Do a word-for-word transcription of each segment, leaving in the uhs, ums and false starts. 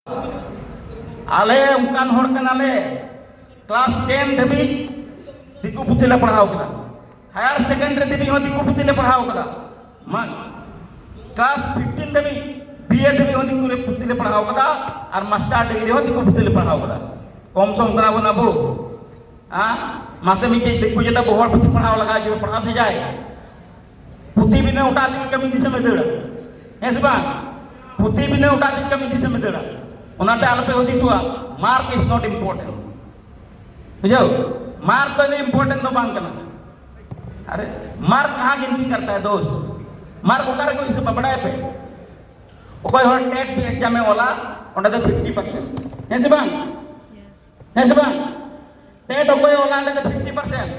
ᱟᱞᱮ ᱚᱱᱠᱟᱱ ᱦᱚᱲ ᱠᱟᱱᱟᱞᱮ, ᱠᱞᱟᱥ ᱴᱮᱱ ᱫᱷᱟᱹᱵᱤᱡ ᱫᱤᱠᱩ ᱯᱩᱛᱷᱤ ᱞᱮ ᱯᱟᱲᱦᱟᱣ ᱠᱮᱫᱟ, ᱦᱟᱭᱟᱨ ᱥᱮᱠᱮᱱᱰᱟᱨᱤ ᱫᱷᱟᱹᱵᱤᱡ ᱦᱚᱸ ᱫᱤᱠᱩ ᱯᱩᱛᱷᱤ ᱞᱮ ᱯᱟᱲᱦᱟᱣ ᱠᱟᱫᱟ, ᱢᱟ ᱠᱞᱟᱥ ᱯᱷᱤᱯᱴᱤᱱ ᱫᱷᱟᱹᱵᱤᱡ ᱵᱤ ᱮ ᱫᱷᱟᱹᱵᱤᱡ ᱦᱚᱸ ᱫᱤᱠᱩ ᱨᱮ ᱯᱩᱛᱷᱤ ᱞᱮ ᱯᱟᱲᱦᱟᱣ ᱠᱟᱫᱟ, ᱟᱨ ᱢᱟᱥᱴᱟᱨ ᱰᱤᱜᱽᱨᱤ ᱦᱚᱸ ᱫᱤᱠᱩ ᱯᱩᱛᱷᱤ ᱞᱮ ᱯᱟᱲᱦᱟᱣ ᱠᱟᱫᱟ᱾ ᱠᱚᱢ ᱥᱚᱢ ᱠᱟᱱᱟ ᱵᱚᱱ ᱟᱵᱚ? ᱦᱮᱸ? ᱢᱟᱥᱮ ᱢᱤᱫᱴᱮᱡ ᱫᱤᱠᱩ ᱡᱟᱹᱛ ᱟᱵᱚ ᱦᱚᱲ ᱯᱩᱛᱷᱤ ᱯᱟᱲᱦᱟᱣ ᱞᱟᱜᱟᱣ ᱡᱮ ᱯᱟᱲᱦᱟᱣ ᱛᱮ ᱡᱟᱭ, ᱯᱩᱛᱷᱤ ᱵᱤᱱᱟᱹ ᱚᱴᱟᱜ ᱛᱮᱜᱮ ᱠᱟᱹᱢᱤ ᱫᱤᱥᱚᱢᱮ ᱫᱟᱹᱲᱟ, ᱦᱮᱸ ᱥᱮ ᱵᱟᱝ? ᱯᱩᱛᱷᱤ ᱵᱤᱱᱟᱹ ᱚᱴᱟᱜ ᱛᱮᱜᱮ ᱠᱟᱹᱢᱤ ᱫᱤᱥᱚᱢᱮ ᱫᱟᱹᱲᱟ᱾ ᱚᱱᱟᱛᱮ ᱟᱞᱚᱯᱮ ᱦᱩᱫᱤᱥᱚᱜᱼᱟ, mark is not important᱾ ᱵᱩᱡᱷᱟᱹᱣ? ᱢᱟᱨᱠ ᱫᱚ ᱤᱱᱟᱹ ᱤᱢᱯᱚᱨᱴᱮᱱᱴ ᱫᱚ ᱵᱟᱝ ᱠᱟᱱᱟ᱾ ᱟᱨᱮ, ᱢᱟᱨᱠ ᱠᱟᱦᱟᱸ ᱜᱤᱱᱛᱤ ᱠᱟᱨᱛᱟ ᱦᱮ ᱫᱳᱥᱛ? ᱢᱟᱨᱠ ᱚᱠᱟ ᱨᱮᱠᱚ ᱦᱤᱥᱟᱹᱵᱟ, ᱵᱟᱰᱟᱭ ᱯᱮ? ᱚᱠᱚᱭ ᱦᱚᱲ ᱴᱮᱴ ᱮᱠᱡᱟᱢ ᱮ ᱚᱞᱟ, ᱚᱸᱰᱮ ᱫᱚ ᱯᱷᱤᱯᱴᱤ ᱯᱟᱨᱥᱮᱱᱴ, ᱦᱮᱸ ᱥᱮ ᱵᱟᱝ? ᱦᱮᱸ ᱥᱮ ᱵᱟᱝ? ᱴᱮᱴ ᱚᱠᱚᱭ ᱚᱞᱟ, ᱚᱸᱰᱮ ᱫᱚ ᱯᱷᱤᱯᱴᱤ ᱯᱟᱨᱥᱮᱱᱴ᱾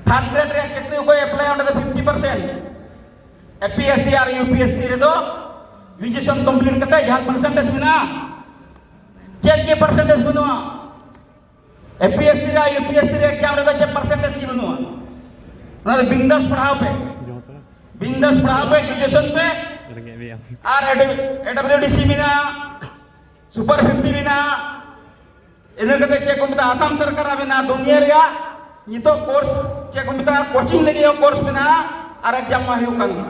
ᱛᱷᱟᱨᱰ ᱜᱨᱮᱰ ᱨᱮᱭᱟᱜ ᱪᱟᱹᱠᱨᱤ ᱚᱠᱚᱭ ᱮᱯᱞᱟᱭᱟ, ᱚᱸᱰᱮ ᱫᱚ fifty percent. A P S C R U P S C ᱨᱮᱫᱚ ᱜᱨᱮᱡᱩᱭᱮᱥᱚᱱ ᱠᱚᱢᱯᱞᱤᱴ ᱠᱟᱛᱮ ᱡᱟᱦᱟᱸ ᱯᱟᱨᱥᱮᱱᱴᱮᱡᱽ ᱢᱮᱱᱟᱜᱼᱟ, ᱪᱮᱫ ᱜᱮ ᱯᱟᱨᱥᱮᱱᱴᱮᱡᱽ ᱵᱟᱹᱱᱩᱜᱼᱟ᱾ ᱮ ᱯᱤ ᱮᱥ ᱥᱤ ᱨᱮ, ᱭᱩ ᱯᱤ ᱮᱥ ᱥᱤ ᱨᱮ ᱮᱠᱡᱟᱢ ᱨᱮᱫᱚ ᱪᱮᱫ ᱯᱟᱨᱥᱮᱱᱴᱮᱡᱽ ᱜᱮ ᱵᱟᱹᱱᱩᱜᱼᱟ᱾ ᱚᱱᱟ ᱫᱚ ᱵᱤᱱᱫᱟᱥ ᱯᱟᱲᱦᱟᱣ ᱯᱮ᱾ ᱵᱤᱱᱫᱟᱥ ᱯᱟᱲᱦᱟᱣ ᱯᱮ, ᱜᱨᱮᱡᱩᱭᱮᱥᱚᱱ ᱯᱮ᱾ ᱨᱮᱸᱜᱮᱡ ᱢᱮᱭᱟ᱾ ᱟᱨ ᱮ ᱰᱟᱵᱽᱞᱤᱭᱩ ᱰᱤ ᱥᱤ ᱢᱮᱱᱟᱜᱼᱟ, ᱥᱩᱯᱟᱨ ᱯᱷᱤᱯᱴᱤ ᱢᱮᱱᱟᱜᱼᱟ, ᱤᱱᱟᱹ ᱠᱟᱛᱮ ᱪᱮᱫ ᱠᱚ ᱢᱮᱛᱟᱜᱼᱟ, ᱟᱥᱟᱢ ᱥᱚᱨᱠᱟᱨᱟᱜ ᱢᱮᱱᱟᱜᱼᱟ, ᱫᱩᱱᱤᱭᱟᱹ ᱨᱮᱭᱟᱜ ᱱᱤᱛᱚᱜ ᱠᱳᱨᱥ ᱪᱮᱫ ᱠᱚ ᱢᱮᱛᱟᱜᱼᱟ, ᱠᱳᱪᱤᱝ ᱞᱟᱹᱜᱤᱫ ᱦᱚᱸ ᱠᱳᱨᱥ ᱢᱮᱱᱟᱜᱼᱟ, ᱟᱨ ᱮᱠᱡᱟᱢ ᱢᱟ ᱦᱩᱭᱩᱜ ᱠᱟᱱ ᱜᱮ᱾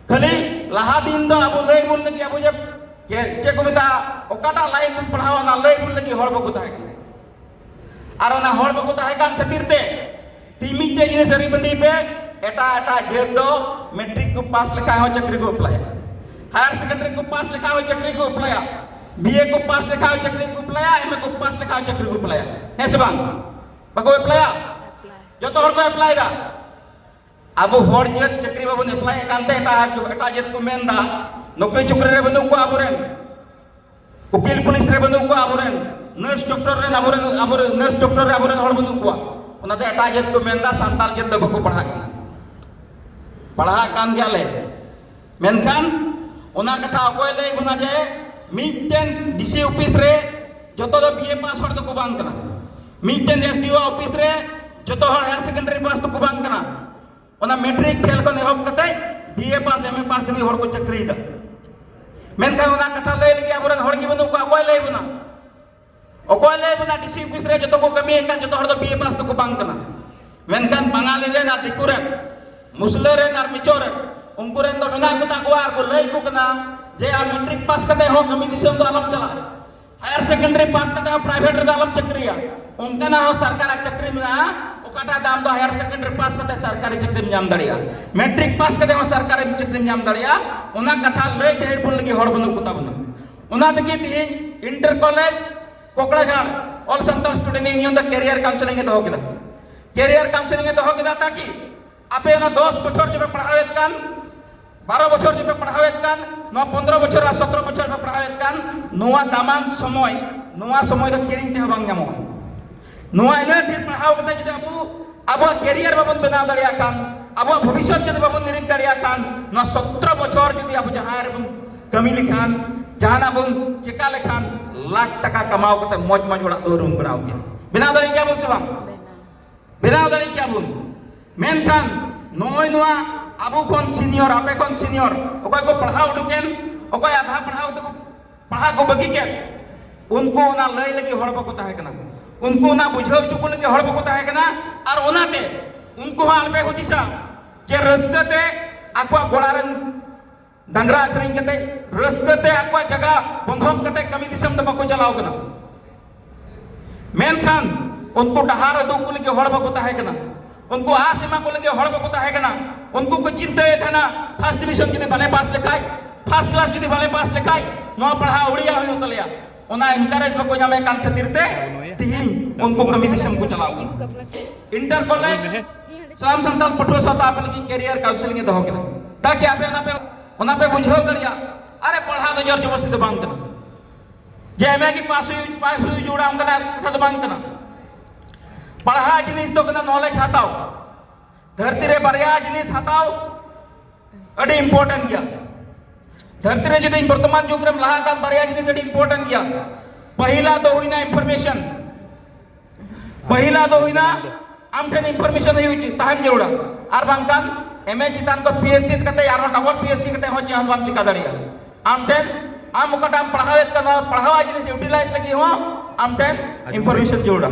ᱠᱷᱟᱹᱞᱤ ᱞᱟᱦᱟ ᱫᱤᱱ ᱫᱚ ᱟᱵᱚ ᱞᱟᱹᱭ ᱵᱚᱱ ᱞᱟᱹᱜᱤᱫ ᱟᱵᱚ ᱡᱮ ᱪᱮᱫ ᱪᱮᱫ ᱠᱚ ᱢᱮᱛᱟᱜᱼᱟ, ᱚᱠᱟᱴᱟᱜ ᱞᱟᱭᱤᱱ ᱵᱚᱱ ᱯᱟᱲᱦᱟᱣᱟ ᱚᱱᱟ ᱞᱟᱹᱭ ᱵᱚᱱ ᱞᱟᱹᱜᱤᱫ ᱦᱚᱲ ᱵᱟᱠᱚ ᱛᱟᱦᱮᱸ ᱠᱟᱱᱟ᱾ ᱟᱨ ᱚᱱᱟ ᱦᱚᱲ ᱵᱟᱠᱚ ᱛᱟᱦᱮᱸ ᱠᱟᱱ ᱠᱷᱟᱹᱛᱤᱨ ᱛᱮ ᱛᱤ ᱢᱤᱫᱴᱮᱡ ᱡᱤᱱᱤᱥ ᱟᱹᱨᱤ ᱵᱟᱸᱫᱮᱭ ᱯᱮ, ᱮᱴᱟᱜ ᱮᱴᱟᱜ ᱡᱟᱹᱛ ᱫᱚ ᱢᱮᱴᱨᱤᱠ ᱠᱚ ᱯᱟᱥ ᱞᱮᱠᱷᱟᱱ ᱦᱚᱸ ᱪᱟᱹᱠᱨᱤ ᱠᱚ ᱮᱯᱞᱟᱭᱟ, ᱦᱟᱭᱟᱨ ᱥᱮᱠᱮᱱᱰᱟᱨᱤ ᱠᱚ ᱯᱟᱥ ᱞᱮᱠᱷᱟᱱ ᱦᱚᱸ ᱪᱟᱹᱠᱨᱤ ᱠᱚ ᱮᱯᱞᱟᱭᱟ, ᱵᱤ ᱮ ᱠᱚ ᱯᱟᱥ ᱞᱮᱠᱷᱟᱱ ᱦᱚᱸ ᱪᱟᱹᱠᱨᱤ ᱠᱚ ᱮᱯᱞᱟᱭᱟ, ᱮᱢ ᱮ ᱠᱚ ᱯᱟᱥ ᱞᱮᱠᱷᱟᱱ ᱦᱚᱸ ᱪᱟᱹᱠᱨᱤ ᱠᱚ ᱮᱯᱞᱟᱭᱟ, ᱦᱮᱸ ᱥᱮ ᱵᱟᱝ? ᱵᱟᱠᱚ ᱮᱯᱞᱟᱭᱟ? ᱡᱚᱛᱚ ᱦᱚᱲ ᱠᱚ ᱮᱯᱞᱟᱭᱮᱫᱟ᱾ ᱟᱵᱚ ᱦᱚᱲ ᱡᱟᱹᱛ ᱪᱟᱹᱠᱨᱤ ᱵᱟᱵᱚᱱ ᱮᱯᱞᱟᱭᱮᱫ ᱠᱟᱱᱛᱮ ᱮᱴᱟᱜ, ᱮᱴᱟᱜ ᱡᱟᱹᱛ ᱠᱚ ᱢᱮᱱᱫᱟ ᱱᱚᱠᱨᱤ ᱪᱩᱠᱨᱤ ᱨᱮ ᱵᱟᱹᱱᱩᱜ ᱠᱚᱣᱟ ᱟᱵᱚᱨᱮᱱ, ᱩᱠᱤᱞ ᱯᱩᱞᱤᱥ ᱨᱮ ᱵᱟᱹᱱᱩᱜ ᱠᱚᱣᱟ ᱟᱵᱚᱨᱮᱱ, ᱱᱟᱨᱥ ᱰᱚᱠᱴᱚᱨ ᱨᱮᱱ ᱟᱵᱚᱨᱮᱱ, ᱟᱵᱚᱨᱮᱱ ᱱᱟᱨᱥ ᱰᱚᱠᱴᱚᱨ ᱨᱮ ᱟᱵᱚᱨᱮᱱ ᱦᱚᱲ ᱵᱟᱹᱱᱩᱜ ᱠᱚᱣᱟ᱾ ᱚᱱᱟᱛᱮ ᱮᱴᱟᱜ ᱡᱟᱹᱛ ᱠᱚ ᱢᱮᱱᱫᱟ ᱥᱟᱱᱛᱟᱲ ᱡᱟᱹᱛ ᱫᱚ ᱵᱟᱠᱚ ᱯᱟᱲᱦᱟᱜ ᱠᱟᱱᱟ᱾ ᱯᱟᱲᱦᱟᱜ ᱠᱟᱱ ᱜᱮᱭᱟᱞᱮ, ᱢᱮᱱᱠᱷᱟᱱ ᱚᱱᱟ ᱠᱟᱛᱷᱟ ᱚᱠᱚᱭ ᱞᱟᱹᱭ ᱵᱚᱱᱟ ᱡᱮ ᱢᱤᱫᱴᱮᱱ ᱰᱤ ᱥᱤ ᱚᱯᱷᱤᱥ ᱨᱮ ᱡᱚᱛᱚ ᱫᱚ ᱵᱤ ᱮ ᱯᱟᱥ ᱦᱚᱲ ᱫᱚᱠᱚ ᱵᱟᱝ ᱠᱟᱱᱟ, ᱢᱤᱫᱴᱮᱱ ᱮᱥ ᱰᱤ ᱳ ᱚᱯᱷᱤᱥ ᱨᱮ ᱡᱚᱛᱚ ᱦᱚᱲ ᱦᱟᱭᱟᱨ ᱥᱮᱠᱮᱱᱰᱟᱨᱤ ᱯᱟᱥ ᱫᱚᱠᱚ ᱵᱟᱝ ᱠᱟᱱᱟ᱾ ᱚᱱᱟ ᱢᱮᱴᱨᱤᱠ ᱯᱷᱮᱞ ᱠᱷᱚᱱ ᱮᱦᱚᱵ ᱠᱟᱛᱮ ᱵᱤ ᱮ ᱯᱟᱥ, ᱮᱢ ᱮ ᱯᱟᱥ ᱫᱷᱟᱹᱵᱤᱡ ᱦᱚᱲ ᱠᱚ ᱪᱟᱹᱠᱨᱤᱭᱮᱫᱟ᱾ ᱢᱮᱱᱠᱷᱟᱱ ᱚᱱᱟ ᱠᱟᱛᱷᱟ ᱞᱟᱹᱭ ᱞᱟᱹᱜᱤᱫ ᱟᱵᱚᱨᱮᱱ ᱦᱚᱲ ᱠᱟᱹᱢᱤᱭᱮᱫ ᱠᱟᱱ ᱡᱚᱛᱚ ᱦᱚᱲ ᱫᱚ ᱵᱤ ᱮ ᱯᱟᱥ ᱫᱚᱠᱚ ᱵᱟᱝ ᱠᱟᱱᱟ᱾ ᱢᱮᱱᱠᱷᱟᱱ ᱵᱟᱝᱟᱞᱤ ᱨᱮᱱ ᱟᱨ ᱫᱤᱠᱩ ᱨᱮᱱ, ᱢᱩᱥᱞᱟᱹ ᱨᱮᱱ ᱟᱨ ᱢᱤᱪᱚ ᱨᱮᱱ, ᱩᱱᱠᱩ ᱨᱮᱱ ᱫᱚ ᱢᱮᱱᱟᱜ ᱠᱚᱛᱟ ᱠᱚᱣᱟ ᱟᱨ ᱠᱚ ᱞᱟᱹᱭ ᱠᱚ ᱠᱟᱱᱟ ᱡᱮ ᱟᱢ ᱢᱮᱴᱨᱤᱠ ᱯᱟᱥ ᱠᱟᱛᱮ ᱦᱚᱸ ᱠᱟᱹᱢᱤ ᱫᱤᱥᱚᱢ ᱫᱚ ᱟᱞᱚᱢ ᱪᱟᱞᱟᱜᱼᱟ, ᱦᱟᱭᱟᱨ ᱥᱮᱠᱮᱱᱰᱟᱨᱤ ᱯᱟᱥ ᱠᱟᱛᱮ ᱦᱚᱸ ᱯᱨᱟᱭᱵᱷᱮᱴ ᱨᱮᱫᱚ ᱟᱞᱚᱢ ᱪᱟᱹᱠᱨᱤᱭᱟ᱾ ᱚᱱᱠᱟᱱᱟᱜ ᱦᱚᱸ ᱥᱚᱨᱠᱟᱨᱟᱜ ᱪᱟᱹᱠᱨᱤ ᱢᱮᱱᱟᱜᱼᱟ, ᱚᱠᱟᱴᱟᱜ ᱫᱚ ᱟᱢ ᱫᱚ ᱦᱟᱭᱟᱨ ᱥᱮᱠᱮᱱᱰᱟᱨᱤ ᱯᱟᱥ ᱠᱟᱛᱮ ᱥᱚᱨᱠᱟᱨᱤ ᱪᱟᱹᱠᱨᱤᱢ ᱧᱟᱢ ᱫᱟᱲᱮᱭᱟᱜᱼᱟ, ᱢᱮᱴᱨᱤᱠ ᱯᱟᱥ ᱠᱟᱛᱮ ᱦᱚᱸ ᱥᱚᱨᱠᱟᱨᱤ ᱪᱟᱹᱠᱨᱤᱢ ᱧᱟᱢ ᱫᱟᱲᱮᱭᱟᱜᱼᱟ᱾ ᱚᱱᱟ ᱠᱟᱛᱷᱟ ᱞᱟᱹᱭ ᱡᱟᱹᱦᱤᱨ ᱵᱚᱱ ᱞᱟᱹᱜᱤᱫ ᱦᱚᱲ ᱵᱟᱹᱱᱩᱜ ᱠᱚᱛᱟ ᱵᱚᱱᱟ᱾ ᱚᱱᱟ ᱛᱮᱜᱮ ᱛᱮᱦᱮᱧ inter college Kokrajhar All Santal Student Union ᱫᱚ ᱠᱮᱨᱤᱭᱟᱨ ᱠᱟᱣᱩᱱᱥᱮᱞᱤᱝ ᱮ ᱫᱚᱦᱚ ᱠᱮᱫᱟ᱾ ᱠᱮᱨᱤᱭᱟᱨ ᱠᱟᱣᱩᱱᱥᱮᱞᱤᱝ ᱮ ᱫᱚᱦᱚ ᱠᱮᱫᱟ ᱛᱟᱠᱤ ᱟᱯᱮ ᱚᱱᱟ ᱫᱚᱥ ᱵᱚᱪᱷᱚᱨ ᱡᱮᱯᱮ ᱯᱟᱲᱦᱟᱣᱮᱫ ᱠᱟᱱ, ᱵᱟᱨᱚ ᱵᱚᱪᱷᱚᱨ ᱡᱮᱯᱮ ᱯᱟᱲᱦᱟᱣᱮᱫ ᱠᱟᱱ, ᱱᱚᱣᱟ ᱯᱚᱱᱫᱽᱨᱚ ᱵᱚᱪᱷᱚᱨ ᱟᱨ ᱥᱚᱛᱨᱚ ᱵᱚᱪᱷᱚᱨ ᱯᱮ ᱯᱟᱲᱦᱟᱣᱮᱫ ᱠᱟᱱ, ᱱᱚᱣᱟ ᱫᱟᱢᱟᱱ ᱥᱚᱢᱚᱭ, ᱱᱚᱣᱟ ᱥᱚᱢᱚᱭ ᱫᱚ ᱠᱤᱨᱤᱧ ᱛᱮᱦᱚᱸ ᱵᱟᱝ ᱧᱟᱢᱚᱜᱼᱟ᱾ ᱱᱚᱣᱟ ᱤᱱᱟᱹ ᱰᱷᱮᱨ ᱯᱟᱲᱦᱟᱣ ᱠᱟᱛᱮ ᱡᱩᱫᱤ ᱟᱵᱚ ᱟᱵᱚᱣᱟᱜ ᱠᱮᱨᱤᱭᱟᱨ ᱵᱟᱵᱚᱱ ᱵᱮᱱᱟᱣ ᱫᱟᱲᱮᱭᱟᱜ ᱠᱷᱟᱱ, ᱟᱵᱚᱣᱟᱜ ᱵᱷᱚᱵᱤᱥᱥᱚᱛ ᱡᱩᱫᱤ ᱵᱟᱵᱚᱱ ᱱᱤᱨᱤᱠ ᱫᱟᱲᱮᱭᱟᱜ ᱠᱷᱟᱱ, ᱱᱚᱣᱟ ᱥᱚᱛᱨᱚ ᱵᱚᱪᱷᱚᱨ ᱡᱩᱫᱤ ᱟᱵᱚ ᱡᱟᱦᱟᱸ ᱨᱮᱵᱚᱱ ᱠᱟᱹᱢᱤ ᱞᱮᱠᱷᱟᱱ, ᱡᱟᱦᱟᱱᱟᱜ ᱵᱚᱱ ᱪᱮᱠᱟ ᱞᱮᱠᱷᱟᱱ, ᱞᱟᱠᱷ ᱴᱟᱠᱟ ᱠᱟᱢᱟᱣ ᱠᱟᱛᱮ ᱢᱚᱡᱽ ᱢᱚᱡᱽ ᱚᱲᱟᱜ ᱫᱩᱣᱟᱹᱨ ᱵᱚᱱ ᱵᱮᱱᱟᱣ ᱜᱮᱭᱟ᱾ ᱵᱮᱱᱟᱣ ᱫᱟᱲᱮᱭᱟᱜ ᱜᱮᱭᱟ ᱵᱚᱱ ᱥᱮ ᱵᱟᱝ? ᱵᱮᱱᱟᱣ ᱫᱟᱲᱮᱭᱟᱜ ᱜᱮᱭᱟ ᱵᱚᱱ᱾ ᱢᱮᱱᱠᱷᱟᱱ ᱱᱚᱜᱼᱚᱭ ᱱᱚᱣᱟ ᱟᱵᱚ ᱠᱷᱚᱱ ᱥᱤᱱᱤᱭᱚᱨ, ᱟᱯᱮ ᱠᱷᱚᱱ ᱥᱤᱱᱤᱭᱚᱨ, ᱚᱠᱚᱭ ᱠᱚ ᱯᱟᱲᱦᱟᱣ ᱩᱰᱩᱠᱮᱱ, ᱚᱠᱚᱭ ᱟᱫᱷᱟ ᱯᱟᱲᱦᱟᱣ ᱛᱮᱠᱚ ᱯᱟᱲᱦᱟᱜ ᱠᱚ ᱵᱟᱹᱜᱤ ᱠᱮᱫ, ᱩᱱᱠᱩ ᱚᱱᱟ ᱞᱟᱹᱭ ᱞᱟᱹᱜᱤᱫ ᱦᱚᱲ ᱵᱟᱠᱚ ᱛᱟᱦᱮᱸ ᱠᱟᱱᱟ, ᱩᱱᱠᱩ ᱚᱱᱟ ᱵᱩᱡᱷᱟᱹᱣ ᱦᱚᱪᱚ ᱠᱚ ᱞᱟᱹᱜᱤᱫ ᱦᱚᱲ ᱵᱟᱠᱚ ᱛᱟᱦᱮᱸ ᱠᱟᱱᱟ᱾ ᱟᱨ ᱚᱱᱟᱛᱮ ᱩᱱᱠᱩ ᱦᱚᱸ ᱟᱞᱚᱯᱮ ᱦᱩᱫᱤᱥᱟ ᱡᱮ ᱨᱟᱹᱥᱠᱟᱹ ᱛᱮ ᱟᱠᱚᱣᱟᱜ ᱜᱚᱲᱟ ᱨᱮᱱ ᱰᱟᱝᱨᱟ ᱟᱹᱠᱷᱨᱤᱧ ᱠᱟᱛᱮ, ᱨᱟᱹᱥᱠᱟᱹ ᱛᱮ ᱟᱠᱚᱣᱟᱜ ᱡᱟᱭᱜᱟ ᱵᱚᱱᱫᱷᱚᱠ ᱠᱟᱛᱮ ᱠᱟᱹᱢᱤ ᱫᱤᱥᱚᱢ ᱫᱚ ᱵᱟᱠᱚ ᱪᱟᱞᱟᱣ ᱠᱟᱱᱟ᱾ ᱢᱮᱱᱠᱷᱟᱱ ᱩᱱᱠᱩ ᱰᱟᱦᱟᱨ ᱩᱫᱩᱜ ᱠᱚ ᱞᱟᱹᱜᱤᱫ ᱦᱚᱲ ᱵᱟᱠᱚ ᱛᱟᱦᱮᱸ ᱠᱟᱱᱟ, ᱩᱱᱠᱩ ᱟᱥ ᱮᱢᱟ ᱠᱚ ᱞᱟᱹᱜᱤᱫ ᱦᱚᱲ ᱵᱟᱠᱚ ᱛᱟᱦᱮᱸ ᱠᱟᱱᱟ᱾ ᱩᱱᱠᱩ ᱠᱚ ᱪᱤᱱᱛᱟᱹᱭᱮᱫ ᱛᱟᱦᱮᱱᱟ, ᱯᱷᱟᱥᱴ ᱰᱤᱵᱤᱥᱚᱱ ᱡᱩᱫᱤ ᱵᱟᱞᱮ ᱯᱟᱥ ᱞᱮᱠᱷᱟᱡ, ᱯᱷᱟᱥᱴ ᱠᱞᱟᱥ ᱡᱩᱫᱤ ᱵᱟᱞᱮ ᱯᱟᱥ ᱞᱮᱠᱷᱟᱡ, ᱱᱚᱣᱟ ᱯᱟᱲᱦᱟᱣ ᱩᱲᱤᱭᱟ ᱦᱩᱭᱩᱜ ᱛᱟᱞᱮᱭᱟ᱾ ᱚᱱᱟ ᱮᱱᱠᱟᱨᱮᱡᱽ ᱵᱟᱠᱚ ᱧᱟᱢᱮᱫ ᱠᱟᱱ ᱠᱷᱟᱹᱛᱤᱨ ᱛᱮ ᱛᱤᱦᱤᱧ ᱩᱱᱠᱩ ᱠᱟᱹᱢᱤ ᱫᱤᱥᱚᱢ ᱠᱚ ᱪᱟᱞᱟᱣ ᱠᱟᱱᱟ᱾ ᱤᱱᱴᱟᱨ ᱠᱚᱞᱮᱡᱽ ᱥᱟᱱᱟᱢ ᱥᱟᱱᱛᱟᱲ ᱯᱟᱹᱴᱷᱩᱣᱟᱹ ᱥᱟᱶᱛᱟ ᱟᱯᱮ ᱞᱟᱹᱜᱤᱫ ᱠᱮᱨᱤᱭᱟᱨ ᱠᱟᱣᱩᱱᱥᱮᱞᱤᱝ ᱮ ᱫᱚᱦᱚ ᱠᱮᱫᱟ, ᱛᱟᱠᱤ ᱟᱯᱮ ᱚᱱᱟ ᱯᱮ, ᱚᱱᱟ ᱯᱮ ᱵᱩᱡᱷᱟᱹᱣ ᱫᱟᱲᱮᱭᱟᱜ᱾ ᱟᱨᱮ, ᱯᱟᱲᱦᱟᱣ ᱫᱚ ᱡᱳᱨ ᱡᱚᱵᱚᱥᱛᱤ ᱫᱚ ᱵᱟᱝ ᱠᱟᱱᱟ, ᱡᱮ ᱮᱢ ᱮ ᱜᱮ ᱯᱟᱥ ᱦᱩᱭᱩᱜ, ᱯᱟᱥ ᱦᱩᱭ ᱡᱩᱲᱟ, ᱚᱱᱠᱟᱱᱟᱜ ᱠᱟᱛᱷᱟ ᱫᱚ ᱵᱟᱝ ᱠᱟᱱᱟ᱾ ᱯᱟᱲᱦᱟᱣ ᱡᱤᱱᱤᱥ ᱫᱚ ᱠᱟᱱᱟ ᱱᱚᱞᱮᱡᱽ ᱦᱟᱛᱟᱣ᱾ ᱫᱷᱟᱹᱨᱛᱤ ᱨᱮ ᱵᱟᱨᱭᱟ ᱡᱤᱱᱤᱥ ᱦᱟᱛᱟᱣ ᱟᱹᱰᱤ ᱤᱢᱯᱚᱨᱴᱮᱱᱴ ᱜᱮᱭᱟ᱾ ᱫᱷᱟᱹᱨᱛᱤ ᱨᱮ ᱡᱩᱫᱤ ᱵᱚᱨᱛᱚᱢᱟᱱ ᱡᱩᱜᱽ ᱨᱮᱢ ᱞᱟᱦᱟ ᱠᱟᱱ, ᱵᱟᱨᱭᱟ ᱡᱤᱱᱤᱥ ᱟᱹᱰᱤ ᱤᱢᱯᱚᱨᱴᱮᱱᱴ ᱜᱮᱭᱟ᱾ ᱯᱟᱹᱦᱤᱞᱟ ᱫᱚ ᱦᱩᱭᱱᱟ ᱤᱱᱯᱷᱚᱨᱢᱮᱥᱚᱱ, ᱯᱟᱹᱦᱤᱞᱟ ᱫᱚ ᱦᱩᱭᱱᱟ ᱟᱢ ᱴᱷᱮᱱ ᱤᱱᱯᱷᱚᱨᱢᱮᱥᱚᱱ ᱦᱩᱭᱩᱜ ᱛᱟᱦᱮᱱ ᱡᱟᱹᱨᱩᱲᱟ, ᱟᱨ ᱵᱟᱝᱠᱷᱟᱱ ᱮᱢ ᱮ ᱪᱮᱛᱟᱱ ᱠᱷᱚᱱ ᱯᱤ ᱮᱭᱤᱪ ᱰᱤ ᱠᱟᱛᱮ ᱟᱨᱦᱚᱸ ᱰᱚᱵᱚᱞ ᱯᱤ ᱮᱭᱤᱪ ᱰᱤ ᱠᱟᱛᱮ ᱦᱚᱸ ᱪᱮᱫ ᱦᱚᱸ ᱵᱟᱢ ᱪᱤᱠᱟ ᱫᱟᱲᱮᱭᱟᱜᱼᱟ᱾ ᱟᱢ ᱴᱷᱮᱱ ᱟᱢ ᱚᱠᱟᱴᱟᱜ ᱮᱢ ᱯᱟᱲᱦᱟᱣᱮᱫ ᱠᱟᱱᱟ, ᱯᱟᱲᱦᱟᱣ ᱡᱤᱱᱤᱥ ᱤᱭᱩᱴᱤᱞᱟᱭᱤᱡᱽ ᱞᱟᱹᱜᱤᱫ ᱦᱚᱸ ᱟᱢ ᱴᱷᱮᱱ ᱤᱱᱯᱷᱚᱨᱢᱮᱥᱚᱱ ᱡᱟᱹᱨᱩᱲᱟ᱾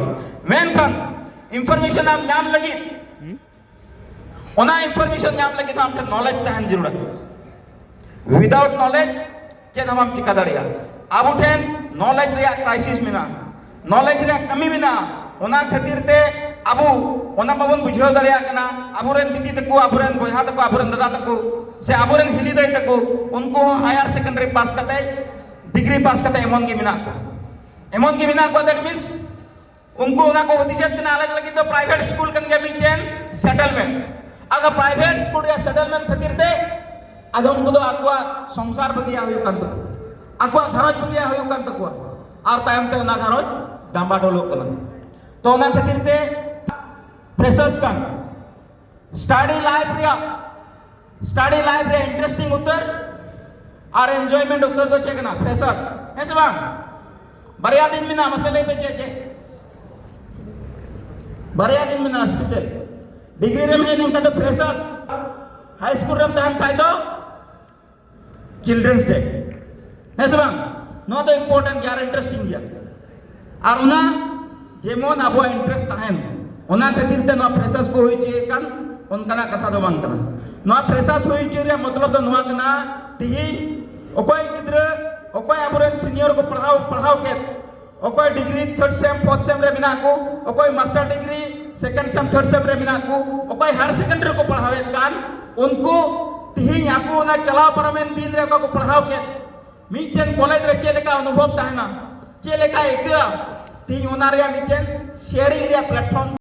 ᱢᱮᱱᱠᱷᱟᱱ ᱤᱱᱯᱷᱚᱨᱢᱮᱥᱚᱱ ᱟᱢ ᱧᱟᱢ ᱞᱟᱹᱜᱤᱫ, ᱚᱱᱟ ᱤᱱᱯᱷᱚᱨᱢᱮᱥᱚᱱ ᱧᱟᱢ ᱞᱟᱹᱜᱤᱫ ᱦᱚᱸ ᱟᱢ ᱴᱷᱮᱱ ᱱᱚᱞᱮᱡᱽ ᱛᱟᱦᱮᱱ ᱡᱟᱹᱨᱩᱲᱟ᱾ ᱣᱤᱫᱟᱣᱩᱴ ᱱᱚᱞᱮᱡᱽ ᱪᱮᱫ ᱦᱚᱸ ᱵᱟᱢ ᱪᱤᱠᱟ ᱫᱟᱲᱮᱭᱟᱜᱼᱟ᱾ ᱟᱵᱚ ᱴᱷᱮᱱ ᱱᱚᱞᱮᱡᱽ ᱨᱮᱭᱟᱜ ᱠᱨᱟᱭᱥᱤᱥ ᱢᱮᱱᱟᱜᱼᱟ, ᱱᱚᱞᱮᱡᱽ ᱨᱮᱭᱟᱜ ᱠᱟᱹᱢᱤ ᱢᱮᱱᱟᱜᱼᱟ᱾ ᱚᱱᱟ ᱠᱷᱟᱹᱛᱤᱨ ᱛᱮ ᱟᱵᱚ ᱚᱱᱟ ᱵᱟᱵᱚᱱ ᱵᱩᱡᱷᱟᱹᱣ ᱫᱟᱲᱮᱭᱟᱜ ᱠᱟᱱᱟ᱾ ᱟᱵᱚᱨᱮᱱ ᱫᱤᱫᱤ ᱛᱟᱠᱚ, ᱟᱵᱚᱨᱮᱱ ᱵᱚᱭᱦᱟ ᱛᱟᱠᱚ, ᱟᱵᱚᱨᱮᱱ ᱫᱟᱫᱟ ᱛᱟᱠᱚ, ᱥᱮ ᱟᱵᱚᱨᱮᱱ ᱦᱤᱞᱤ ᱫᱟᱹᱭ ᱛᱟᱠᱚ, ᱩᱱᱠᱩ ᱦᱚᱸ ᱦᱟᱭᱟᱨ ᱥᱮᱠᱮᱱᱰᱟᱨᱤ ᱯᱟᱥ ᱠᱟᱛᱮ, ᱰᱤᱜᱽᱨᱤ ᱯᱟᱥ ᱠᱟᱛᱮ ᱮᱢᱚᱱ ᱜᱮ ᱢᱮᱱᱟᱜ ᱠᱚᱣᱟ, ᱮᱢᱚᱱ ᱜᱮ ᱢᱮᱱᱟᱜ ᱠᱚᱣᱟ᱾ That means ᱩᱱᱠᱩ ᱚᱱᱟ ᱠᱚ ᱦᱩᱫᱤᱥᱮᱫ ᱠᱟᱱᱟ, ᱟᱞᱮ ᱞᱟᱹᱜᱤᱫ ᱫᱚ ᱯᱨᱟᱭᱵᱷᱮᱴ ᱥᱠᱩᱞ ᱠᱟᱱ ᱜᱮᱭᱟ ᱢᱤᱫᱴᱮᱱ ᱥᱮᱴᱮᱞᱢᱮᱱᱴ᱾ ᱟᱫᱚ ᱯᱨᱟᱭᱵᱷᱮᱴ ᱥᱠᱩᱞ ᱨᱮᱭᱟᱜ ᱥᱮᱴᱮᱞᱢᱮᱱᱴ ᱠᱷᱟᱹᱛᱤᱨ ᱛᱮ ᱟᱫᱚ ᱩᱱᱠᱩ ᱫᱚ ᱟᱠᱚᱣᱟᱜ ᱥᱚᱝᱥᱟᱨ ᱵᱟᱹᱜᱤᱭᱟᱜ ᱦᱩᱭᱩᱜ ᱠᱟᱱ ᱛᱟᱠᱚᱣᱟ, ᱟᱠᱚᱣᱟᱜ ᱜᱷᱟᱨᱚᱸᱡᱽ ᱵᱟᱹᱜᱤᱭᱟᱜ ᱦᱩᱭᱩᱜ ᱠᱟᱱ ᱛᱟᱠᱚᱣᱟ, ᱟᱨ ᱛᱟᱭᱚᱢ ᱛᱮ ᱚᱱᱟ ᱜᱷᱟᱨᱚᱸᱡᱽ ᱰᱟᱢᱵᱟᱰᱳᱞᱚᱜ ᱠᱟᱱᱟ᱾ ᱛᱚ ᱚᱱᱟ ᱠᱷᱟᱹᱛᱤᱨ ᱛᱮ ᱯᱷᱨᱮᱥᱟᱨᱥ ᱠᱟᱱ ᱥᱴᱟᱰᱤ ᱞᱟᱭᱤᱯᱷ ᱨᱮᱭᱟᱜ, ᱥᱴᱟᱰᱤ ᱞᱟᱭᱤᱯᱷ ᱨᱮ ᱤᱱᱴᱟᱨᱮᱥᱴᱤᱝ ᱩᱛᱟᱹᱨ ᱟᱨ ᱮᱱᱡᱚᱭᱢᱮᱱᱴ ᱩᱛᱟᱹᱨ ᱫᱚ ᱪᱮᱫ ᱠᱟᱱᱟ? ᱯᱷᱨᱮᱥᱟᱨ, ᱦᱮᱸ ᱥᱮ ᱵᱟᱝ? ᱵᱟᱨᱭᱟ ᱫᱤᱱ ᱢᱮᱱᱟᱜᱼᱟ, ᱢᱟᱥᱮ ᱞᱟᱹᱭ ᱯᱮ ᱪᱮᱫ ᱪᱮᱫ? ᱵᱟᱨᱭᱟ ᱫᱤᱱ ᱢᱮᱱᱟᱜᱼᱟ ᱥᱯᱮᱥᱟᱞ᱾ ᱰᱤᱜᱽᱨᱤ ᱨᱮᱢ ᱦᱮᱡ ᱞᱮᱱᱠᱷᱟᱱ ᱫᱚ ᱯᱷᱨᱮᱥᱟᱨ, ᱦᱟᱭ ᱥᱠᱩᱞ ᱨᱮᱢ ᱛᱟᱦᱮᱱ ᱠᱷᱟᱡ ᱫᱚ ᱪᱤᱞᱰᱨᱮᱱᱥ ᱰᱮ, ᱦᱮᱸ ᱥᱮ ᱵᱟᱝ? ᱱᱚᱣᱟ ᱫᱚ ᱤᱢᱯᱚᱨᱴᱮᱱᱴ ᱜᱮᱭᱟ ᱟᱨ ᱤᱱᱴᱟᱨᱮᱥᱴᱤᱝ ᱜᱮᱭᱟ᱾ ᱟᱨ ᱚᱱᱟ ᱡᱮᱢᱚᱱ ᱟᱵᱚᱣᱟᱜ ᱤᱱᱴᱟᱨᱮᱥᱴ ᱛᱟᱦᱮᱱ, ᱚᱱᱟ ᱠᱷᱟᱹᱛᱤᱨ ᱛᱮ ᱱᱚᱣᱟ ᱯᱷᱨᱮᱥᱟᱨᱥ ᱠᱚ ᱦᱩᱭ ᱦᱚᱪᱚᱭᱮᱫ ᱠᱟᱱ, ᱚᱱᱠᱟᱱᱟᱜ ᱠᱟᱛᱷᱟ ᱫᱚ ᱵᱟᱝ ᱠᱟᱱᱟ᱾ ᱱᱚᱣᱟ ᱯᱷᱨᱮᱥᱟᱨᱥ ᱦᱩᱭ ᱦᱚᱪᱚᱭ ᱨᱮᱭᱟᱜ ᱢᱚᱛᱞᱚᱵ ᱫᱚ ᱱᱚᱣᱟ ᱠᱟᱱᱟ, ᱛᱤᱦᱤᱧ ᱚᱠᱚᱭ ᱜᱤᱫᱽᱨᱟᱹ, ᱚᱠᱚᱭ ᱟᱵᱚᱨᱮᱱ ᱥᱤᱱᱤᱭᱚᱨ ᱠᱚ ᱯᱟᱲᱦᱟᱣ, ᱯᱟᱲᱦᱟᱣ ᱠᱮᱫ, ᱚᱠᱚᱭ ᱰᱤᱜᱽᱨᱤ ᱛᱷᱟᱨᱰ ᱥᱮᱢ, ᱯᱷᱳᱨᱛᱷ ᱥᱮᱢ ᱨᱮ ᱢᱮᱱᱟᱜ ᱠᱚ, ᱚᱠᱚᱭ ᱢᱟᱥᱴᱟᱨ ᱰᱤᱜᱽᱨᱤ ᱥᱮᱠᱮᱱᱰ ᱥᱮᱢ, ᱛᱷᱟᱨᱰ ᱥᱮᱢ ᱨᱮ ᱢᱮᱱᱟᱜ ᱠᱚ, ᱚᱠᱚᱭ ᱦᱟᱭᱟᱨ ᱥᱮᱠᱮᱱᱰᱟᱨᱤ ᱨᱮᱠᱚ ᱯᱟᱲᱦᱟᱣᱮᱫ ᱠᱟᱱ, ᱩᱱᱠᱩ ᱛᱤᱦᱤᱧ ᱟᱠᱚ ᱚᱱᱟ ᱪᱟᱞᱟᱣ ᱯᱟᱨᱚᱢᱮᱱ ᱫᱤᱱ ᱨᱮ ᱚᱠᱟ ᱠᱚ ᱯᱟᱲᱦᱟᱣ ᱠᱮᱫ, ᱢᱤᱫᱴᱮᱱ ᱠᱚᱞᱮᱡᱽ ᱨᱮ ᱪᱮᱫ ᱞᱮᱠᱟ ᱚᱱᱩᱵᱷᱚᱵ ᱛᱟᱦᱮᱱᱟ, ᱪᱮᱫ ᱞᱮᱠᱟ ᱟᱹᱭᱠᱟᱹᱜᱼᱟ, ᱛᱤᱦᱤᱧ ᱚᱱᱟ ᱨᱮᱭᱟᱜ ᱢᱤᱫᱴᱮᱱ ᱥᱮᱭᱟᱨᱤᱝ ᱨᱮᱭᱟᱜ ᱯᱞᱟᱴᱯᱷᱚᱨᱢ